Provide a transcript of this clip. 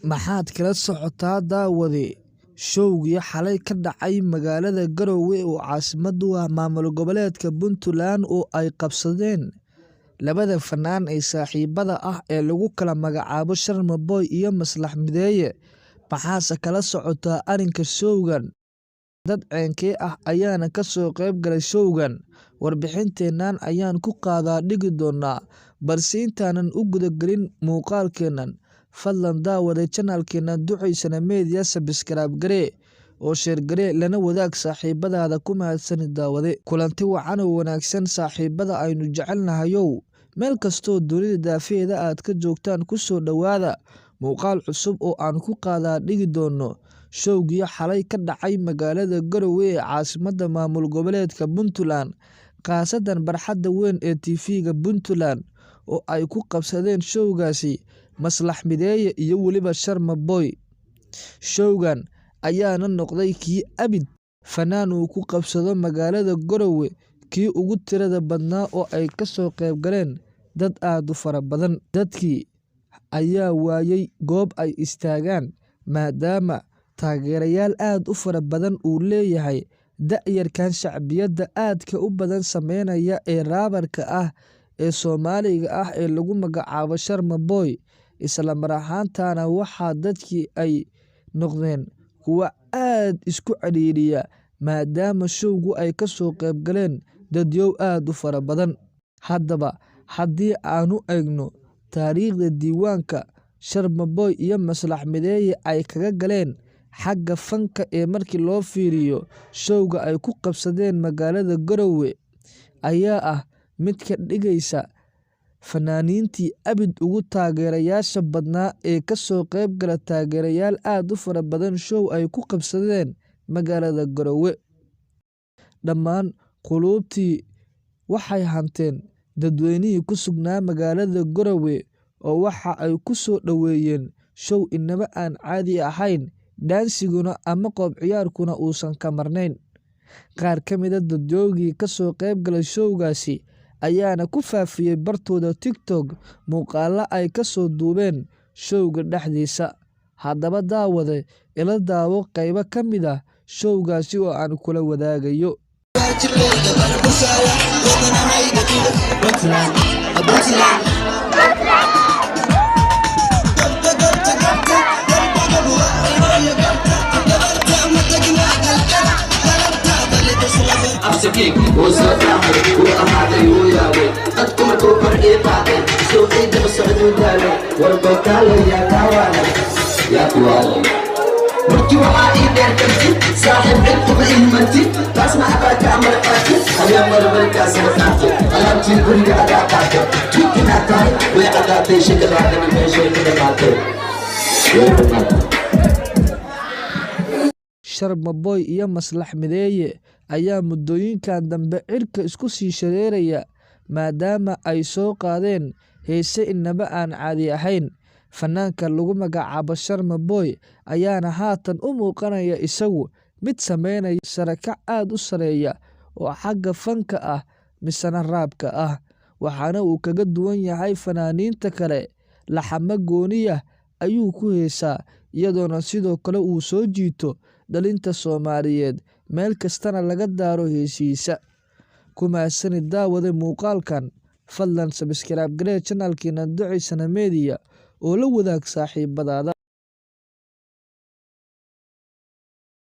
Maxaad kala socotaa daawade showgii xalay ka dhacay magaalada Garowe oo caasimad u ah maamul goboleedka Puntland oo ay qabsadeen labada fanaan ee saaxiibada ah ee lagu kala magacaabo Sharma Boy iyo Maslax Mideeye? Maxaase kala socotaa arrinka showgan? Dad ceenkee ah ayaana ka soo qayb galay showgan? Warbixinteennan ayaan ku qaadaa dhigi doonaa, balse intaanan u gudagelin muuqaalkeennan, fadlan daawade channelkeena Duceysane Media subscribe garee oo share garee lana wadaag saaxiibadaada. Ku mahadsanid daawade. Kulanti wacan oo wanaagsan saaxiibada aynu jecelnahayow, meel kastoo dunida daafaheeda aad ka joogtaan, ku soo dhowaada muuqaal cusub oo aan ku qaadaa dhigi doono showgii xalay ka dhacay magaalada Garowe ee caasimadda maamul goboleedka Puntland, khaasatan barxadda weyn ee TV-ga Puntland oo ay ku qabsadeen showgaasi Maslax Mideeye iyo weliba Sharma Boy. Showgan ayaana noqday kii abid fanaan uu ku qabsado magaalada Garowe kii ugu tirada badnaa oo ay ka soo qayb galeen dad aad u fara badan. Dadkii ayaa waayay goob ay istaagaan maadaama taageerayaal aad u fara badan uu leeyahay da'yarkan shacbiyadda aadka u badan sameynaya ee raabarka ah ee Soomaaliga ah ee lagu magacaabo Sharma Boy. Isla mar ahaantaana waxaa dadkii ay noqdeen kuwo aad isku cidhiidhiya maadaama showgu ay ka soo qayb galeen dadyow aad u fara badan. Haddaba haddii aanu eegno taariikhda diiwaanka Sharma Boy iyo Maslax Mideeye ay kaga galeen xagga fanka ee markii loo fiiriyo showga ay ku qabsadeen magaalada Garowe ayaa ah mid ka dhigaysa fanaaniintii abid ugu taageerayaasha badnaa ee ka soo qayb gala taageerayaal aad u fara badan show ay ku qabsadeen magaalada Garowe. Dhammaan quluubtii waxay hanteen dadweynihii ku sugnaa magaalada Garowe oo waxa ay ku soo dhoweeyeen show inaba aan caadi ahayn, dhaansiguna ama qoob ciyaarkuna uusan ka marnayn. Qaar ka mid ah dadyoogii ka soo qayb galay showgaasi ayaana ku faafiyey bartooda TikTok muuqaalo ay ka soo duubeen showga dhexdiisa. Haddaba daawade, ila daawo qaybo ka mid ah showgaasi oo aan kula wadaagayo. Sharma Boy iyo Maslax Mideeye ayaa muddooyinkan dambe cirka isku sii shareeraya maadaama ay soo qaadeen heese inaba aan caadi ahayn. Fanaanka lagu magacaabo Sharma Boy ayaana haatan u muuqanaya isagu mid sameynaya sarakac aad u sareeya oo xagga fanka ah misana raabka ah, waxaana uu kaga duwan yahay fanaaniinta kale laxamo gooniya ayuu ku heesaa, iyadoona sidoo kale uu soo jiito dhalinta Soomaaliyeed meel kastana laga daaro heesihiisa. Ku mahadsanid daawade muuqaalkan, fadlan subscribe garee channelkeena Duceysane Media oo la wadaag saaxiibadaada.